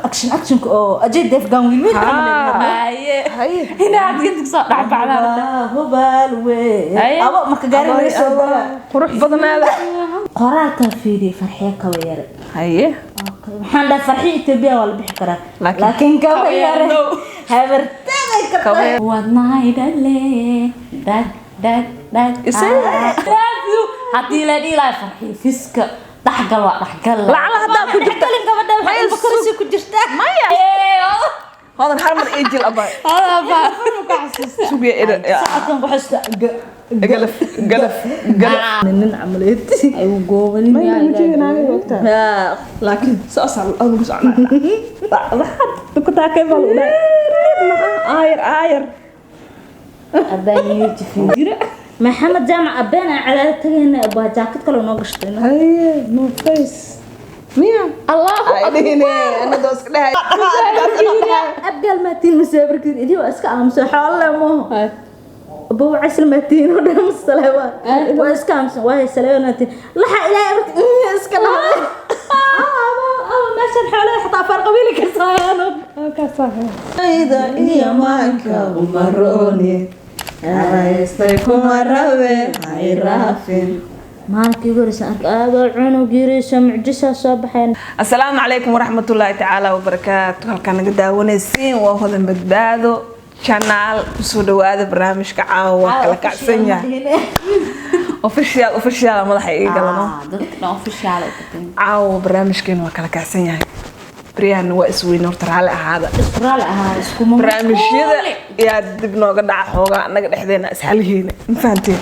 Action actionka oo Ajay Devgan wiil wiil camal ah. Haye. Haye. Inaad inta kasoo dhacbacdaan. Hubaal wey. Haye. Abo marka gaari laga soo galaa. Qurux badnaada. Qoraalkaa fiiriyey, Farxiyo Kaba Yare. Haye. Waxaan dhahay, Farxiyo Etoobiya waa la bixi karaa, Laakiin- laakiin Kaba Yare no. habartaday ka Kaba tahay. Yare. Wadnahaydhale dhag dhag dhag. Love you. Haddii la dhihi lahaa Farxiyo Fiska dhaxgal, waa dhaxgal. Lacala haddaa ku jirta. Dhexgalin gabadha waxay Maya, ilmo korsi ku jirtaa. Maya. Hodan, hal mar ii jil, abay. Sugiya ida. Sacadkan ku xasuusta. Galaf galaf galaf. Nin camaleed. Ay u goobanin. Laakiin saasaa ugu socnaa. Waxaad ku taakay baa lagu dhahay. Aayar aayar. Maxamed Jaamac Abeen aan cadaadad tagayna baa jaakad kale noo gashtay. Haye, no face miya? Allahu. Ay dhihine anadoo iska dhahay. Abgaal maatiin masaabarkiin idin waa iska aamusan, xoolo mooho. Abow casl maatiin oo dhan saleebaan waa iska aamusan, waa saleebaan maatiin laxa ilaahay amarka iska dhahay meeshan xoolaha xataa afar qabiili karsaayaan. Ayda iyo maanka umaroni haystay kuma rabe hay raafin. Maalinkii ugu horeysa arka aabaa cunug yariisa mucjisaa soo baxeen. Asalaamu calaykum waraxmatullaahi tacaala wabarakaatu. Halkaan naga daawanaysiin waa Hodan Badbaado channel. Kusoo dhawaada barnaamijka. Caawa waa kala kacsan yahay. Official official madaxa ii galano. Dadka dhan official ay ka Caawa barnaamijkeena waa kala kacsan yahay. Baryahan waa isweyne, horta raalli ahaada. Isku raali ahaa, iskuma. Barnaamijyada yaa dib nooga dhaca xoogaa, annaga dhexdeena isxalihiina, ma fahanteen?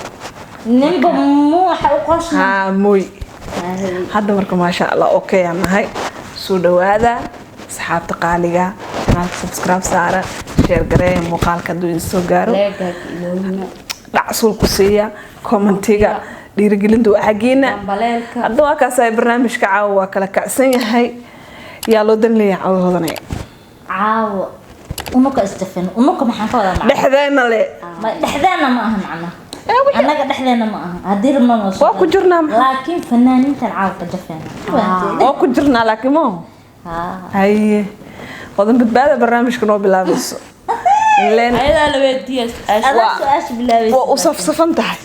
Ninba muuxa u qoshna. Haa, mooy. Hadda marka maasha Allah, okay aan nahay. Soo dhawaada asxaabta qaaliga, channelka subscribe saara, share gareeya muuqaalka hadduu idin soo gaaro. Leegaag iloowina. Dhacsuul ku siiya commentiga, dhiirigelinta waa xaggiina. Dambaleelka. Hadda waa kaas ay barnaamijka caawa waa kala kacsan yahay. Yaa loo dan leeyahay caawa, Hodanaya? Caawo unuka isjafin, unuka maxaan ka wadaa macna? Dhexdeena le. Dhexdeena ma aha macna, annaga dhexdeena ma aha, haddii rabna waa soo Waa ku jirnaa maxaa? Laakiin fanaaniintan caawa ka jafeen. Waa ku jirnaa laakiin mo. Haa. Haye, Hodan Badbaada barnaamijka noo bilaabayso ileen. Ayadaa la weydiiya su-aasha. Adaa su-aasha bilaabaysa. Waa u safsafan tahay.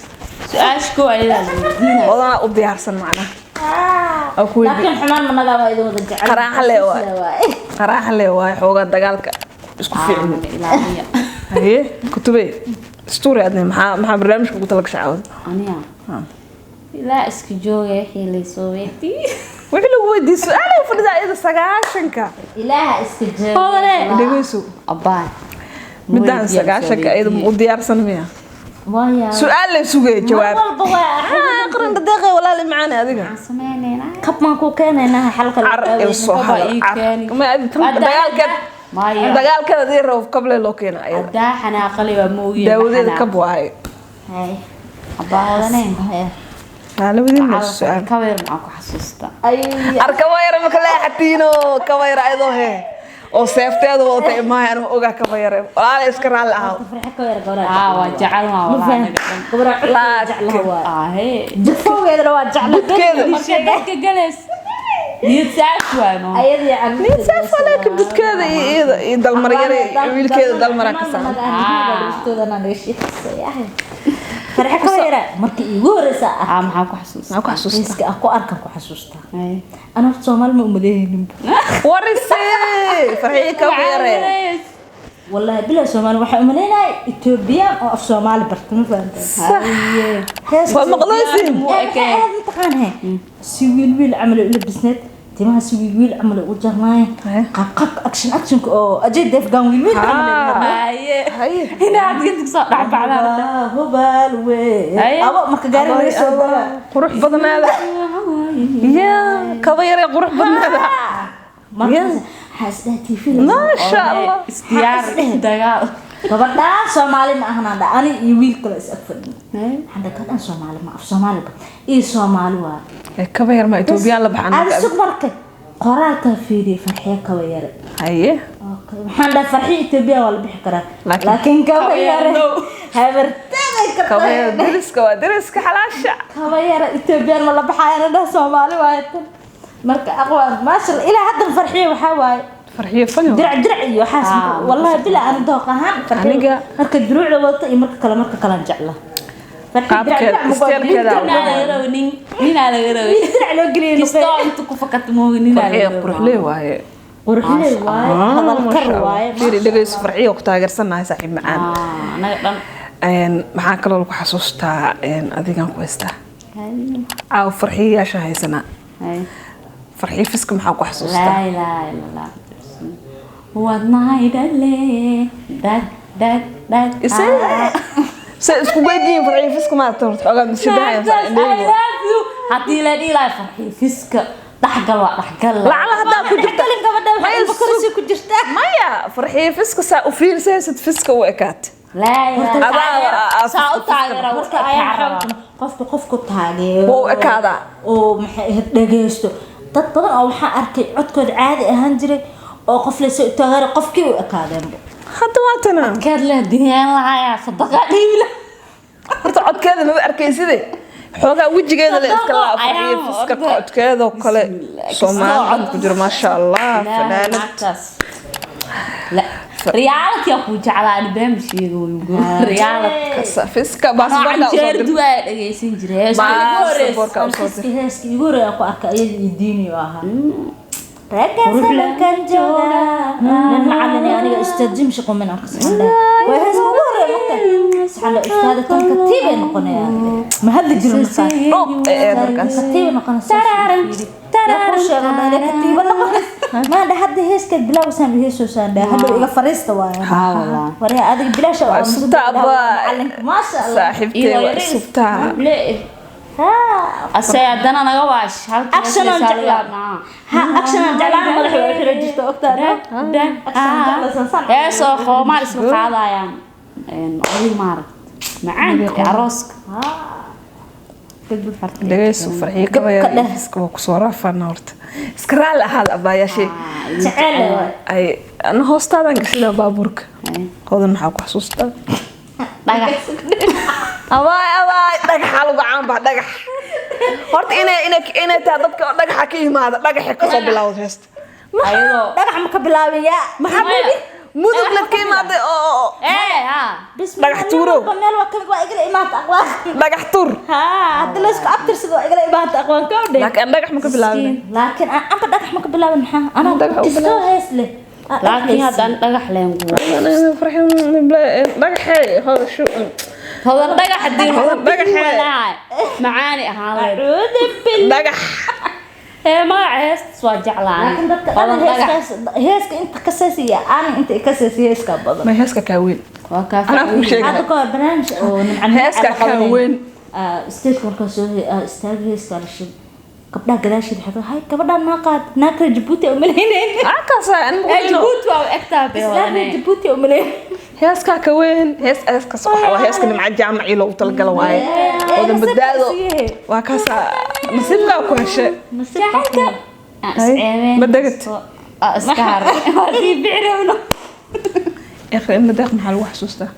Su-aasha koo ayadaa la weydiinaya. Hodanaa u diyaarsan macnaha. Waa ku weydii. Laakiin xumaan managaa, waa idin wada jecel. Qaraaxa le waay. Qaraaxa le waay, xoogaa dagaalka isku fiicni. Ilaaliya. Haye, kutubey story adne, maxaa barnaamijka ugu talagashay caawada? Aniga ilaa iska jooga wixii laysoo weydiiyey. Wixii lagu weydiiyey su-aal ay fadhidaa iyada 90-ka. Ilaaha iska jooga. Hodane. Dhegeyso. Abaan. Midaan 90-ka iyada ma u diyaarsan miya? Waaya. Su-aal la sugaya jawaab. Mar walba waa. Ah, qaran dadeeqay walaali macaani adiga. Maxaan sameyneynaa? Kab maan ku keenaynaa xalka. Car il soo Kaba hadal ii car keeni. ma adi tan dagaalkeed. Maya. Dagaalkeed adii rabo kable loo keena ayada. Haddaa xanaaqali waa moogiin. Daawadeeda kab waaye. Hay. Abaa Hodane. Labadiina su-aal. Kabeer maxaa ku xasuustaa? Ay. Ar kabayara maka leexatiino, kabayara ayadoo hee oo seefteeda wadata imaahay, anuu ogaa kabayare, walaala iska raalli ahaw. Farxo ka yar gabadha. Aa, waa jecel, waa walaa naga dhan. Gabadha codkeeda jeclaha waa. Ahee. Jafowgeedana waa jecla. Budkeeda. Marka dadka galays niyad saaf waano. Ayadii carruurteeda. Saas walaakin budkeeda iyo iyada iyo dalmaryare, wiilkeeda dalmaraa ka saaran. Farxo ka yara markii iigu horeysa ah. Aa, maxaa ku xasuustaa? Maxaa ku xasuustaa? Fiiska ah ku arkan ku xasuustaa. Haye. Ana horta Soomaali ma umaleehaynin. Warise Farxiyo Kabayare. Wallahi bilaa Soomaali waxaa umaleynaya Etoobiyaan oo af Soomaali barta, ma fahanteen? Waa maqlaysiin. Aad mataqaanhe si wiil wiil camal ay u labisneed, timaha si wiil wiil camal ay u jarnaayeen, qaab qaabka action actionka oo Ajay Devgan wiil wiil camal ay u labisneed. Haye. Haye. Inaad inta kasoo dhacbacdaan. Hubaal wey. Haye. Abo marka gaari laga soo galaa. Qurux badnaada ya Kabayare, qurux badnaada. Markaas waxaa isdhaha TV. Maasha Allah. Isdiyaar dagaal. Gabadhaan Soomaali ma ahan, aan ani iyo wiil kale is ag fadhino. Waxaan dhahay, gabadhaan Soomaali ma af Soomaali ba iyo Soomaali waa. Kabayar ma Etoobiyaan la baxan? Aada sug, marka qoraalkaa fiiriyey, Farxiyo Kaba Yare. Haye. Waxaan dhahay, Farxiyo Etoobiya waa la bixi karaa, Laakiin- laakiin Kaba Yare no. habartaday ka Kabayar tahay. deriska waa deriska xalaasha. Kaba Yare Etoobiyaan ma la baxaayana, dhah Soomaali waaye tan. Marka aqwaan maasha Allah, ilaa haddan Farxiyo waxaa waaye. Farxiyo fani. Dirac dirac iyo waxaas wallahi bila aan dooq ahaan farxiyo. Aniga- Marka duruucda wadato iyo marka kale aan jecla. Farxiyo dirac Qaabkeeda, dirac ma isteelkeeda. Ninaa laga rabo, ninaa laga rabay. Dirac loo geliyay. Kistoo inta ku fakato moogi, ninaa laga Farxiyo rabo. quruxlee waaye. Quruxley waaye, hadal kar waaye. Fiiri, dhegeyso, Farxiyo ku taageersanahay, saaxiib macaan. Anaga dhan. Maxaa kaloo lagu xasuustaa? Adigan ku haystaa caaw, farxiyayaasha haysanaa. Farxiyo Fiska maxaa ku xasuustaa? Laa ilaaha illa Allah. Wadnahay dhale dhag dhag dhag. Say isku geegiin Farxiyo Fiska maaragta, horta xoogaa Naagtaas, I mishabahayan. love you. Haddii la dhihi lahaa Farxiyo Fiska dhaxgal, waa dhaxgal. Lacala haddaa ku jirta. Kalin gabadha waxay Maya, ilmo korsi ku jirtaa. Maya, Farxiyo Fiska saa u fiirsaysid, Fiska u ekaat. Laa ilaaha. Adaa- Saa u taageera. Horta ayaa xogta qofka qofku taageero Wuu u ekaadaa. Oo maxay ahayd, dhageysto. Dad badan oo waxaa arkay codkooda caadi ahaan jiray oo qof la soo taageero, qofkii u ekaadeenba. Hadda waa tana. Kaad leh dinyaan lahayaa sadaqa dhiibi lah. Horta codkeeda maba arkayside, xoogaa wejigeeda la iska laa. Farxiyo Ayaan Fiska horta- codkeedoo kale Bismillah. Soomaali ku jiro, maasha Allah, fanaanad. Naagtaas. La, reality ku jeclaa, ani been sheego reality. Kasa Fiska baasaboorka usoo Canjeer dir. duwaa dhageysan jiray heesta ugu horeysa. Baasaboorka usoo dir. Fiska heeska igu horeeya ku arkay ayada iyo diini oo ahaa ragga sanadkan jooga nin macallin iyo aniga ustaad jimshi qumin aan kasxandhay. Waa heeska ugu horeeya mugta saxandhay ustaada tan katiibay noqonayaan, ma hadli jirin markaa. Dhoob ee markaas. Katiiba noqonaysaa yaa kuu sheego dha katiiba noqonaysa maandha. Hadda heeskaad bilaawsaan heesoosaan dha hadhow iga fariista waayo. Wallah. Waryaa adiga bilaasha Waa isubtaa abaa. Macalinka maasha Allah. Saaxiibtee waa isubtaa. Haa. Ase haddana naga waash halkii. Action aan jeclaa. Ha, action aan jeclaan, madaxa waa xira jirta ogtaa. Heesoo qoomaal isla qaadayaan oday maaragt macaanka ee arooska. Dhegeyso, Farxiyo Gabka dheh. Fiska waa kusoo raafana. Horta iska raalli ahaada abaayaashay. Jecel waay. Ay ana hoostaadan gashida baabuurka. Hodan maxaa ku xasuustaa? Dhagax. Abaay, abaay, dhagaxa lagu caanbaa. Dhagax horta inay tahay dadka oo dhagaxa ka yimaada, dhagaxa kasoo bilowda heesta. Ayadoo Dhagax ma ka bilaabin yaa? Maxaa Maya. Mudug la ka imaaday oo ee ha. Bismillah. Dhagax tuurow. Nin walba meel waa ka waa igala imaata aqwaan. Dhagax tuur. Haa, hadda la isku abtirsado waa igala imaata aqwaan ka odhe. Laakiin dhagax ma ka bilaabin. Laakiin aan amba dhagax ma ka bilaabin, maxaa anaa Dhagax u iskoo hees leh. Ah, dhagax Laakiin leh. haddaan dhagax leen guwa. Dhagaxee hoda shu. Hodan dhagax hadii Hodan dhagaxee. Macaani ahaan leed. Acuudu billah. Dhagax. Ee magaca heestas waa jeclaa. Laakiin dadka dhan Hodan dhagax. heeskaas heeska inta ka seesiya aan inta ka seesiya heeska badan. Ma heeska kaa weyn. Waa kaa. Anaa kuu sheegay. Hadda ka hor barnaamij oo nimcan Heeska kaa weyn. Stage markaa soo istaag heeska la shid gabdhaha gadaasheed waxay ku hay gabadhaan naa qaad naakra Jabuuti u malaynayna. Akaasa Ee Jabuuti waa u egtahay bay. Islaamka Hodane. Jabuuti u malayn. Heeskaa ka weyn, hees heeskaas waxa waa heeska Nimca Jaamacii loogu talagala waaye. Hodan Badbaado waa kaasaa nasiibkaa ku heshe. Jacaylka aan Hay, isceebeen. ma degad. Aa iska haray waa sii bicirowno. Iqra Ilma Deeq maxaa lagu xasuustaa?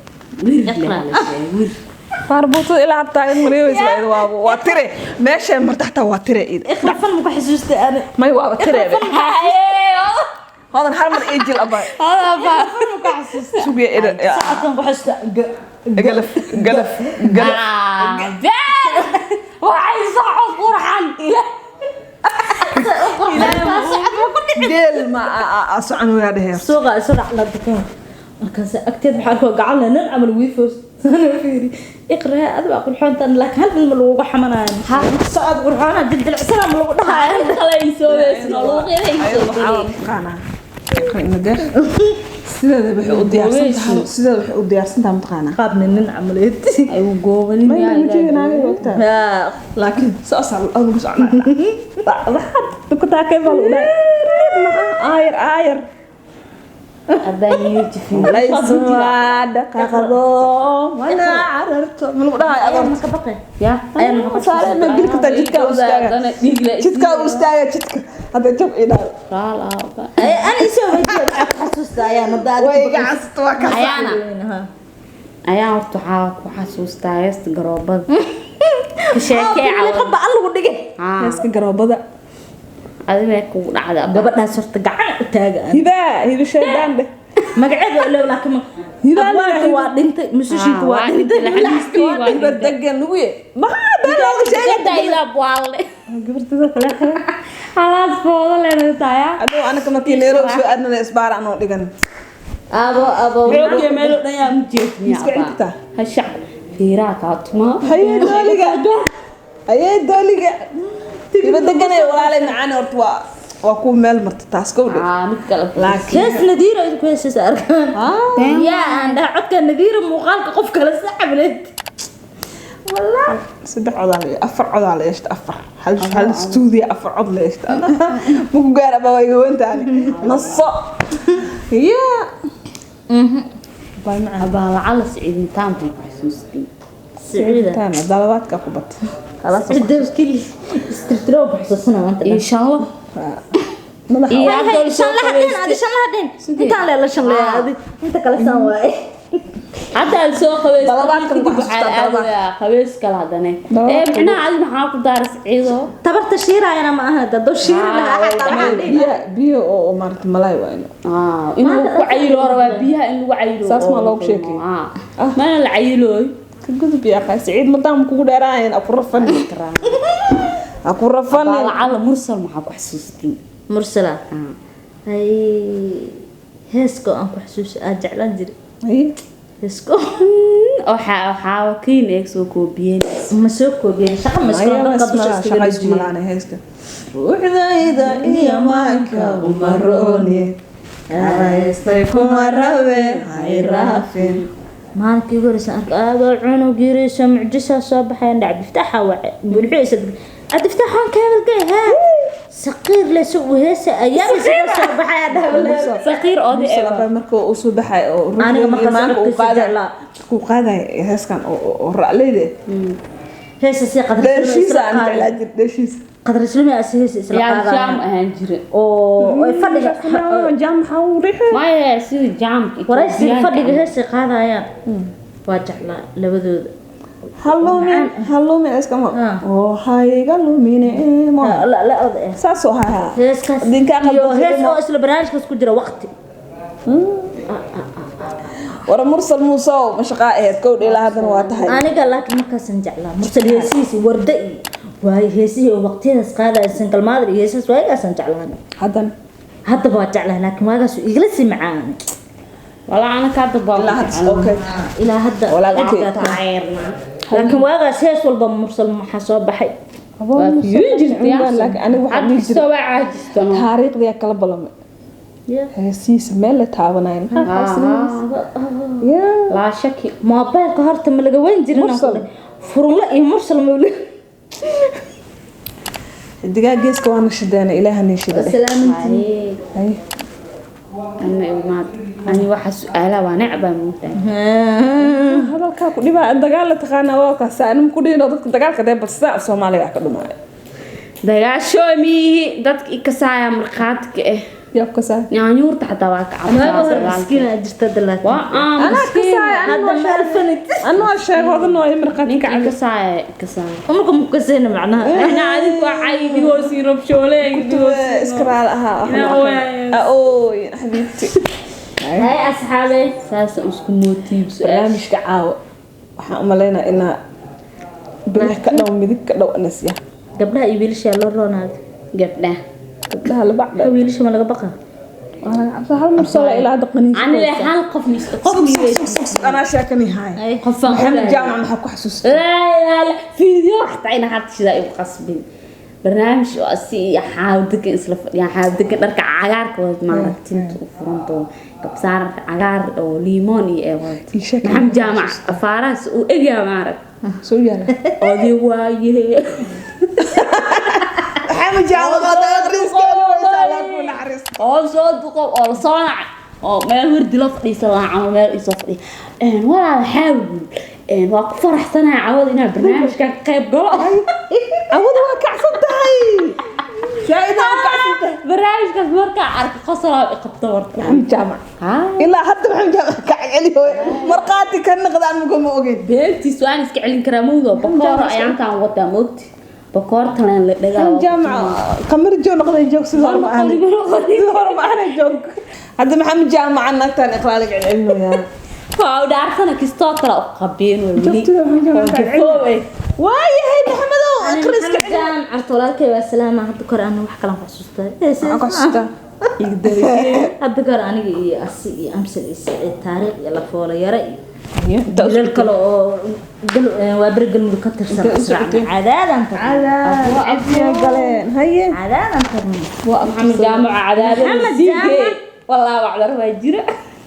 Wir leh la sheegay wir. Baarbuutada ilaa hataa in mareewaysa waa tire meeshay marta xataa waa tire ida. Iqra fan ma ku xasuustay ani. May waaba tire. Haye. Hodan hal mar ii jil abaa. Hodan baa Fan ma ku xasuustay. Sugiya ida. Sacadkan ku xasuusta. Galaf galaf galaf. Waxay socod qurxan. Geel ma socon wayaa dheheer. Suuqa isoo la dukaan markaas agteed waxaa arkoo gacan leh nin camal wiifos sana fiiri iqra ad waa qurxoontan, laakiin hal mid ma laguga xamanaayo socod qurxoona dildilcsana ma lagu dhahaayo. Kale ay soo weysno luuqyada ay Ayada soo waxaa geliyeen. mataqaanaa Iqra Ilma Deeq sideeda waxay u diyaarsan tahay, sideeda waxay u diyaarsan tahay mataqaanaa. Qaabna nin camaleed. Ay u goobanin. May ma jeedin ogtahay, laakiin saasaa lagu soconaa waxaad ku taakay baa lagu dhahay aayar aayar. Haddaan YouTube. Laysuma dhaqaaqdo mana cararto ma lagu dhahay adoon. Ma ka baqay? Ya. Saare ma geli kartaa? Jidkaa u istaaga, jidkaa u istaaga, jidka hadda jab ii dhaw. Ana isoo weydiiyo waxaa ku xasuusta ayaan hadda adiga. Way iga casta waa ka. Ayaana ayaan horta waxaa ku xasuustaa heesta garoobada ka sheekee. Qaba alla lagu dhigay. Heeska garoobada. Adiga kugu dhacda. Gabadhaas horta gacan u taagan. Hibaa, hiba shaydaan dheh. Magaceeda waa ilaaw, laakiin abwaanka waa dhintay, musishiinka waa dhintay. Hiba degan lagu ye maxaa been looga sheegay? Ilaa bualle. Gabartida kale. Halaas foodo leedahay. Adoo anaka markii Nairobi soo aadnana isbaara anoo dhigan. Abo abo. Xoogee meel oo dhan yaa mu jeedniya. Iska cigta. Hashac fiiraa kaa tuma. Hayee dooliga, hayee dooliga, hiba deganay walaalay macaan horta waa kuwa meel marta taas kow dhow. Mid kale. Laakiin Hees Nadiira idinku heesaysa arkaan. Yaa aan dhaha codka Nadiira muuqaalka qof kale saxableed. Wallah. Saddex codaa la, afar codaa la yeeshta, afar hal hal stuudiyo, afar cod la yeeshta maku gaar abaa waa iga weyntaani naso ya baa macaan. Abaa lacala siciidintaan baan ku xasuustay. Siciida. Taan dalabaadka ku bat. Siciida kili istirtiro ku xasuusana maanta. Iyo shanlo. Madaxa. Iyo hadda soo Shanlaha dhin adi, shanlaha dhin. Intaan leela shanleeya adi. Inta kale saan waaye. Hadda aad soo qabaysto. Dalabaadkan Kadib ku waxaa xasuustaa, dalabaad. aadayaa qabays kale haddana. Dalabaadkan. Ee micnaha adi maxaa ku daaray siciido? Tabarta shiiraayana ma aha, dado shiiri lahaa xataa waxaan dhihi. Biyo biyo oo maarata malaay waa ino. Inuu ku cayilo rabaa, biyaha in lagu cayilo. Saas maa loogu sheekay? Mana la cayilooy. Ka gudub yaa qaa Siciid madaam kugu dheeraayan aku rafan aku rafan. Abaa lacala Mursal maxaa ku xasuustay? Mursala. Hay heesko aan ku xasuuso aad jeclaan jiray. Haye. Heesko. Waxaa kiin eeg soo koobiyeen. Ma soo koobiyeen, shaqa ma iska dadka dusha iskaga dhejiyeen. Malaana heeska ruuxdayda iyo maanka umarooni haystay kuma rabe hay raafin. Maalinkii ugu horreysay aan arkay aabaa cunug yariisa mucjisaa soo baxayan dhac Cabdifataaxa wace bulxuisa Cabdifataax waan ka hebelgay haa saqiir le soo heesa ayaa soo baxaya dhaha. Saqiir oday. Mursal abaa marka uu soo baxay oo Aniga ruuxdayda iyo markaas maanka uu codkiisa qaaday jeclaa. Markuu qaaday heeskan oo ra'leyda Heesa si qadar dheeshiisa aan jeclaa jir dheeshiisa. Qadar islami as heesa isla Yaa jaam qaadaan ahaan jire. Oo ay fadhiga Jaam maxaa uu riixay? Maya sida jaamka waraysiga fadhiga heesa qaadayaan waa jeclaa labadooda. Halumin halumin iskama Ah. oo hayga lumine mo. La la oda eh. Saas oo haa. Heeskaas Dinka iyo qalbi hees oo isla barnaamijkaas ku jira waqti. War Mursal Muusow ma shaqaa ahayd kow ilaa haddana waa tahay. Aniga laakiin markaasan jeclaa Mursal heesihiisi warda iyo waayo heesihii oo waqtiyadaas qaadaya single mother iyo heesaas waagaasaan jeclaan. Haddana Haddaba waa jeclahay laakiin waagaas igala sii macaanay. Walaa ana ka hadda baa. Ilaa hadda okay. Ilaa hadda. Walaal, okay. Laakiin waagaas hees walba Mursal maxaa soo baxay. Waa fiirin jirtay. Laakiin aniga waxaa dhihi Hadda jiray waa caajistano. taariikhdiyaa kala balamay heesihiisa meel la taabanayo maxaa ya. Laa shaki. Moobeelka horta ma laga weyn jirin aan ku Mursal. dhahay. Furunle iyo Mursal mawle. Xidigaa geeska waana shideena ilaaha nii shida dheh. Salaamantiin. Haye. Ana imaad ani waxa su'aalaha waa necbaa moogtahay. Hadalkaa ku dhibaa dagaal la taqaanaa waa kaasa anima ku dhihin oo dadka dagaalka dee balsa af Soomaaliga ka dhumaayo. Dagaashoomiyihi dadka ikasaaya markhaatiga ah. Yaa ku kasaa? Nyaanyuurta xataa waa ka Waaga hore cabsaa. miskiin aad jirta dalaat. Waa aan Anaa miskiin. kasaaya. Hadda ma alfanid. Anoo sheego odan oo marqaati Ninka ka cabi. ikasaaya ikasaaya. Umarka mukasayna macnaha. Ana adigu waa caydi hoosii rabshoolee. Iska raal ahaa. Inaa ooyaya. Ooy xabiibti. Hay asxaabe. Saasa isku mootiib su-aasha. Barnaamijka caawa waxaan u malaynaa inaa bidix ka dhow midig ka dhow anasya. Gabdhaha iyo wiilasha yaa loo roonaada? Gabdhaha. Gabdhaha la bacda. Wiilasha ma laga baqa? Waa laga cabsaa hal mar soo ilaa hadda qaniis. Ani le hal qof mis qof Sug sug sug sug anaa sheekani haay. qofaan Maxamed Jaamac maxaa ku xasuustay? Laa ilaaha illa fiidyo xataa ina hadda sidaa igu qasbin barnaamij oo asi iyo xaawdegan isla fadhiyaan xaawdegan dharka cagaarka wad maaragti inta u furan doono kabsaarka cagaar oo liimoon iyo ee wadato. Ii sheeg. Maxamed Jaamac afaarahaas uu egyaa maarag. Soo yaala. Odi waaye. Maxamed Jaamac waa akhriska Allah ku naxariisto. Oo soo duqo oo la soo nac oo meel wardi la fadhiisa lahaa ama meel isoo fadhiya walaal xaawil waa ku faraxsanahay cawada inaan barnaamijkan ka qayb galo. Awada waa kacsan tahay. Zaaid waa kacsan tahay. Barnaamijkaas markaa arka qosolaa i qabto horta. Maxamed Jaamac. Haa. Ilaa hadda Maxamed Jaamac ka celi hooy. Marqaati ka noqdaan mugo ma ogeyn. Beentiis waan iska celin karaa mawdo bakooro ayaantaan wadaa moogti. Bakoortan la dhagaa. Jaamac qamar joog noqday, joog sidoo hore ma ahan, sidoo hore ma ahan, joog hadda. Maxamed Jaamac naagtaan iqraaliga celcelinayaa. Waa u dhaarsana kistoo kale u qabeen way weli. Joogtida Maxamed Jaamac. Oo jafoobay. Waayahay Maxamedow, iqra iska Maxamed Jaamac carta walaalkay waa salaama. Hadda kor ana wax kalan ku xasuustaa. Maxaan ku xasuustaa? Hadda kor aniga iyo asi iyo Amsal iyo Saciid Taariikh iyo Lafoola Yare iyo wiilal kale oo waa beri Galmudug ka tirsan Intee u israacnay. socotay? Cadaadaan tagnay. Cadaad cidiya galeen, haye. Cadaadaan tagnay. Maxamed Jaamac cadaadada Maxamed sii Jaamac. geey. Walaa wacdar waa jira.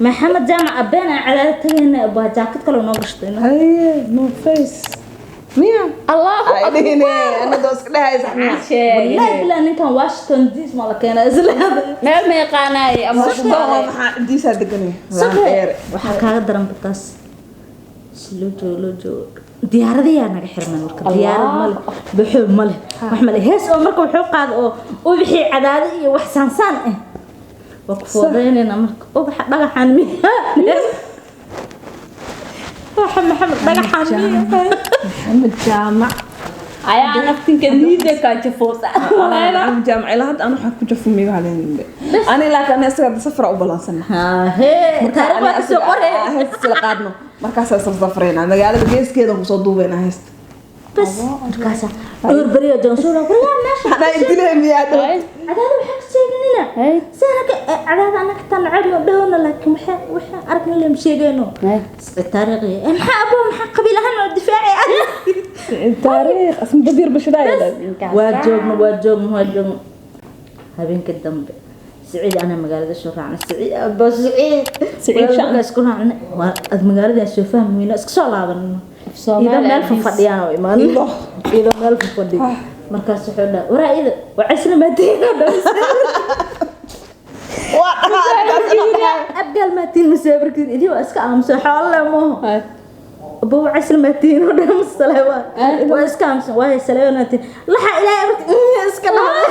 Maxamed Jaamac abeen aan cadaadad tagayna baa jaakad kale noo gashtay. Haye, no face miya? Allahu Ay dhihine anadoo iska dhehaysa miya? sheegay. Wallahi bilaa, ninkan Washington DC ma la keenaa isla. Meel ma yaqaanaay ama Washington waa maxaa cidiisaa deganay? Sokre, waxaa kaaga daran bataas si loo joogo, loo joogo, diyaaradayaa naga xirman. Marka diyaarad male, baxoo male, wax male, hees oo marka wuxuu qaada oo ubixii cadaado iyo wax saansaan ah waa ku foodeynayna. Marka ubaxa dhagaxan miya? Waxa Maxamed dhagaxan miya? Maxamed Jaamac. Ayaa naftinka niida ka jafoosa. Maxamed Jaamac ilaa hadda aan waxaa ku jafumiyo haleen ani, laakiin ani isaga hadda safra u balansana. Hee, taariikh waa kasoo qoree. Heesta isla qaadno, markaasaa isla safreynaa, magaalada geeskeeda kusoo duubeynaa heesta. Bas markaasa dhowr beriyo joonsuura waryaa meesha. Anaa idilay miyaa dhow? Cadaada waxaa ka sheegnina saanaka cadaada anaka taa nacayb ma dhahona, laakiin waxaa aragna lama sheegayno. Taariikhi maxaa abo, maxaa qabiil ahaan oo difaacay? Taariikh asma dabyar bashidaaya. Waa joogno, waa joogno, waa joogno. Habeenka dambe Siciid anaa magaalada soo raacnay. Siciid abo, Siciid. Siciid Shan. Markaa isku raacnay waa ad magaalada soo fahmi weyno, iska soo laabanno ida meel fadhiyaan oo imaan ida meel fadhi. Markaas wuxuu dhahay, waraa ida wacaysna maatiin oo dhan. Waa dhahaa. Abgaal maatiin masaabarkiin idin waa iska aamusan, xoolo mooho. Abo wacaysna maatiin oo dhan saleebaan waa iska aamusan, waa saleebaan maatiin laxa ilaahay marka iska dhahay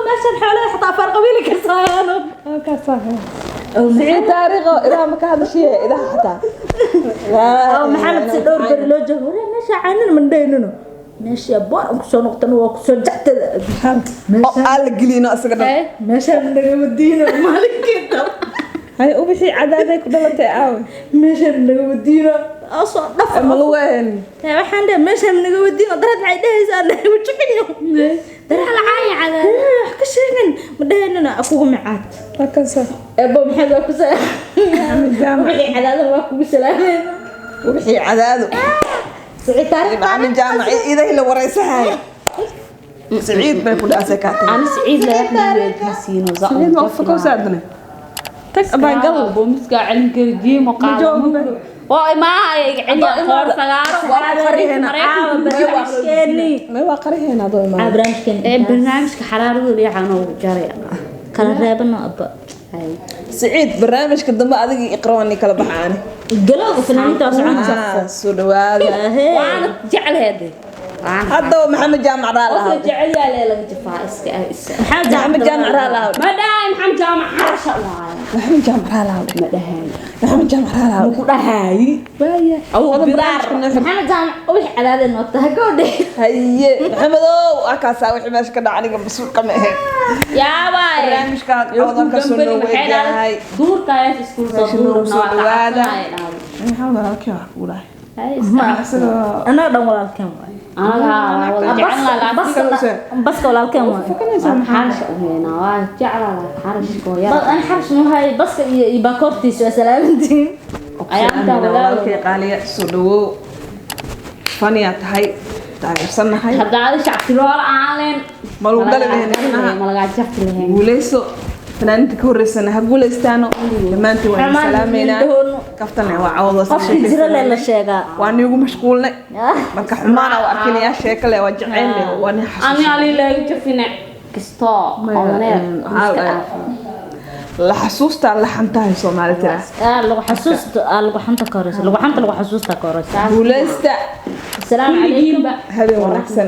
meeshan xoolaha xataa afar qabiili ka saayaan. Siciid Taariikh oo idaha ma ka hadashiye, idaha xataa. Oo Maxamed si dhowr beri loo joogo, waraa meesha caanina mandhaynino, meesha boor aan kusoo noqotana waa kusoo jactada. Oo aan la gelino isaga dhan. Meeshaan nagama diino maalinkii dab. Hay, ubixii cadaaday ku dhalatay aawe? Meeshaan nagama diino asoo dhaf. Ma luween? Waxaan dhahay meeshaan nagama diino darad, maxay dhahaysaa nagama jubinyo darad Lacay cadaad. Wax ka sheegan ma dhahaynana kugu micaad. Markaasa Ebo maxamed waa ku Maxamed Jaamac. Wixii cadaadana waa kugu salaamayna. Ubixii cadaado. Siciid Taariikh. Maxamed Jaamac idahi la wareysahay, Siciid bay ku dhaasay kaatay. Ani Siciid la weydiisiino. Siciid ma fakowsaadane tag abaa gal. Boomiska celinkeeda jiimo qaado. Joogo. Waa imaa iga celiya qoor sagaaro. Waa qariheena. Caawa barnaamijkeeni. May waa qariheena adoo Caawa imaada. barnaamijkeeni. Ee barnaamijka xaraaradu liican oo jaray. Kala reebano abba. Siciid, barnaamijka dambe adiga iqra waan kala baxaani. Galowga fanaaniinta waa soconaysa. Ah, soo dhawaada. Waana jecleed. Haddaba Maxamed Jaamac raa Qofka lahaa. jecel yaa lee laga jafaa iska ah isa. Maxamed Maxamed Jaamac raa lahaa. Ma dhahay Maxamed Jaamac xarasha waaye. Maxamed Jaamac raa lahaa. Ma dhahay. Maxamed Jaamac raa lahaa. Ku dhahay. Waaya. Awow bidaar. Maxamed Jaamac wixii cadaadeen noo tahay gabadhe. Haye Maxamedow, waa kaasaa wixii meesha ka dhaca, aniga mas-uul kama ahayn. Yaa waaye. Barnaamijka cawdan ka soo dhaweeyahay. Duurka ayaa isku soo Meesha noogu duurna soo waa dhawaada. kacsanaya. Maxamed walaalkii wax kugu dhahay. Hay iska. Isagoo Annaga dhan walaalkeen waay. Anaga waa jecel laakiin Baska walaalkeen waay. fakanaysaa maxaa? Xarasha u heynaa waa jeclaa xarashkoo yar. An xarsh nuhay baska iyo baakoortiisa waa salaamantiin. Ayaa intaa walaal. Walaalkay qaaliya, soo dhawow, faniyaa tahay, taageersannahay. Hadda adi shacabti loola aan Ma lagu gali lahayn macnaha. Ma lagaa jabti lahayn. Guuleyso, fanaaniinta ka horreysana ha guuleystaano. Dhammaantiin waan Xumaan salaameynaa. dhahono. Kaftana waa cawada. Qofkii jira le la sheegaa. Waa niigu mashquulnay marka, xumaana waa arkinayaa, sheeko leh waa jacayl leh waa nin xasuus. Ani ali laga jafine kastoo Maya, odaneer waxaa iska la- dhaafo. La xasuustaa la xantahay Soomaali tiraa. Lagu xasuusta lagu xanta ka horeysa, lagu xanta lagu xasuusta ka horeysa. Guuleysta. Asalaamu calaykum. Habeen wanaagsan,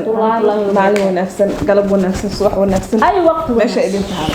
maalin wanaagsan, galab wanaagsan, subax wanaagsan. Ay waqti meesha wanaagsan. idin tahay.